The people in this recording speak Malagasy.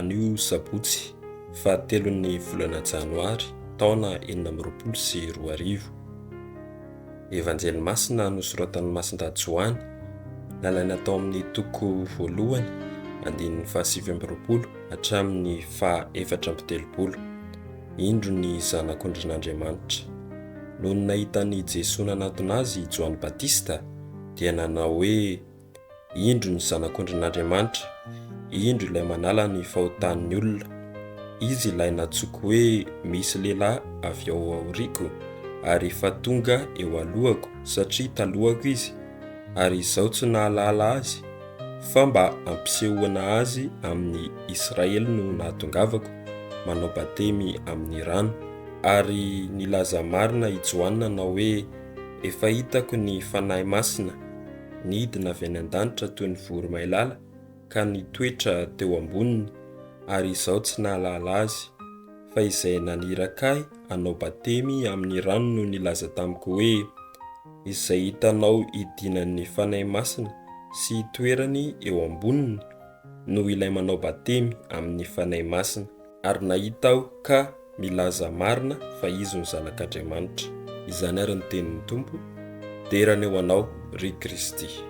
Anio sabotsy fahatelon'ny volana janoary taona 2026. Evanjely masina nosoratan'i Masindahy Joany, nalaina tao amin'ny toko voalohany andininy faha-29 hatramin'ny faha-34. Indro ny Zanak'ondrin'Andriamanitra. Nony nahita an'i Jesoa nanatona azy i Joany Batista dia nanao hoe, Indro ny Zanak'ondrin'Andriamanitra, indro ilay manala ny fahotan'ny olona. Izy ilay nantsoiko hoe misy lehilahy avy ao aoriako ary efa tonga eo alohako satria talohako izy, ary izaho tsy nahalala azy, fa mba hampisehoana azy amin'ny Israely no nahatongavako manao batemy amin'ny rano. Ary nilaza marina i Joany nanao hoe, Efa hitako ny Fanahy Masina nidina avy any an-danitra toy ny voromailala ka nitoetra teo amboniny, ary izaho tsy nahalala azy, fa izay naniraka ahy hanao batemy amin'ny rano no nilaza tamiko hoe, Izay hitanao hidinan'ny Fanahy Masina sy hitoerany eo amboniny no ilay manao batemy amin'ny Fanahy Masina. Ary nahita aho ka milaza marina fa Izy no Zanak'Andriamanitra. Izany ary ny tenin'ny Tompo, Dera anie ho Anao, ry Kristy.